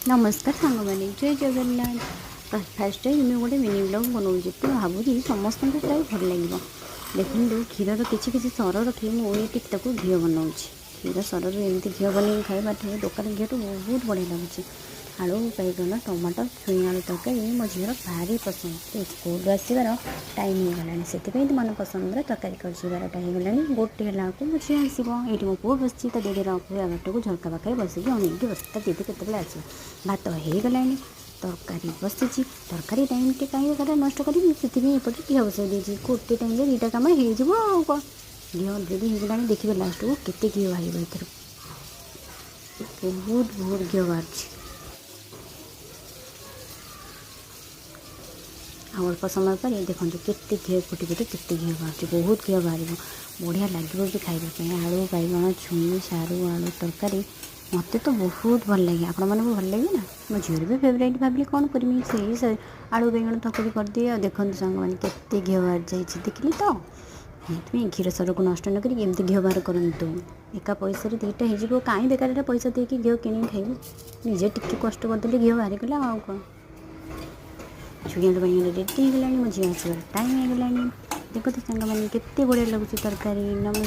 ନମସ୍କାର ସାଙ୍ଗମାନେ, ଜୟ Jagannath. First time ମୁଁ ଗୋଟେ ମିନି ବ୍ଲଗ୍ ବନାଉଛି ତ ଭାବୁଛି ସମସ୍ତଙ୍କୁ ପ୍ରାୟ ଭଲ ଲାଗିବ। ଦେଖନ୍ତୁ, କ୍ଷୀରର କିଛି କିଛି ସର ରଖି ମୁଁ ଏଇଠି ତାକୁ ଘିଅ ବନାଉଛି। କ୍ଷୀର ସରରୁ ଏମିତି ଘିଅ ବନେଇକି ଖାଇବାଠୁ ଦୋକାନ ଘିଅଠୁ ବହୁତ ବଢ଼ିଆ ଲାଗୁଛି। ଆଳୁ, ବାଇଗଣ, ଟମାଟୋ, ଛୁଇଁ ଆଳୁ ତରକାରୀ ମୋ ଝିଅର ଭାରି ପସନ୍ଦ। ସେ ସ୍କୁଲରୁ ଆସିବାର ଟାଇମ୍ ହେଇଗଲାଣି, ସେଥିପାଇଁ ମନ ପସନ୍ଦର ତରକାରୀ କରିଛି। 12ଟା ହେଇଗଲାଣି, 1 ହେଲା ବେଳକୁ ମୋ ଝିଅ ଆସିବ। ଏଇଠି ମୋ ପୁଅ ବସିଛି ତା ଦିଦିର ଅପେକ୍ଷା ବାଟକୁ, ଝରକା ପାଖରେ ବସିକି ଅନେଇକି ବସିଛି ତା ଦିଦି କେତେବେଳେ ଆସିବ। ଭାତ ହେଇଗଲାଣି, ତରକାରୀ ବସିଛି। ତରକାରୀ ଟାଇମ୍ଟି କାହିଁ ବେକାର ନଷ୍ଟ କରିବି, ସେଥିପାଇଁ ଏପଟେ ଘିଅ ବସାଇ ଦେଇଛି। ଗୋଟେ ଟାଇମ୍ରେ ଦୁଇଟା କାମ ହେଇଯିବ। ଆଉ କ'ଣ, ଘିଅ ଅଲରେଡ଼ି ହେଇଗଲାଣି। ଦେଖିବେ ଲାଷ୍ଟକୁ କେତେ ଘିଅ ବାହାରିବ ଏଥିରୁ। ବହୁତ ବହୁତ ଘିଅ ବାହାରୁଛି। ଆଉ ଅଳ୍ପ ସମୟ ପରେ ଦେଖନ୍ତୁ କେତେ ଘିଅ ଫୁଟି ଫୁଟି କେତେ ଘିଅ ବାହାରୁଛି। ବହୁତ ଘିଅ ବାହାରିବ, ବଢ଼ିଆ ଲାଗିବ ବି ଖାଇବା ପାଇଁ। ଆଳୁ, ବାଇଗଣ, ଛୁଇଁ, ସାରୁ ଆଳୁ ତରକାରୀ ମୋତେ ତ ବହୁତ ଭଲ ଲାଗେ। ଆପଣମାନଙ୍କୁ ଭଲ ଲାଗେ ନା? ମୋ ଝିଅର ବି ଫେଭରାଇଟ୍। ଭାବିଲି କ'ଣ କରିବି, ସେଇ ଆଳୁ ବାଇଗଣ ତରକାରୀ କରିଦିଏ। ଆଉ ଦେଖନ୍ତୁ ସାଙ୍ଗମାନେ, କେତେ ଘିଅ ବାହାରି ଯାଇଛି, ଦେଖିଲି ତ? ସେଇଥିପାଇଁ କ୍ଷୀର ସରକୁ ନଷ୍ଟ ନ କରିକି ଏମିତି ଘିଅ ବାହାର କରନ୍ତୁ। ଏକା ପଇସାରେ ଦୁଇଟା ହେଇଯିବ। କାହିଁ ବେକାରଟା ପଇସା ଦେଇକି ଘିଅ କିଣିକି ଖାଇବୁ? ନିଜେ ଟିକେ କଷ୍ଟ କରିଦେଲେ ଘିଅ ବାହାରିଗଲା, ଆଉ କ'ଣ? ଛୁଇଁ ଆଳୁ ବାଇଗଣ ରେଡ଼ି ହେଇଗଲାଣି। ମୋ ଝିଅ ଆସିବାର ଟାଇମ୍ ହେଇଗଲାଣି। ଦେଖନ୍ତୁ ସାଙ୍ଗମାନେ, କେତେ ବଢ଼ିଆ ଲାଗୁଛି ତରକାରୀ। ନମସ୍କାର।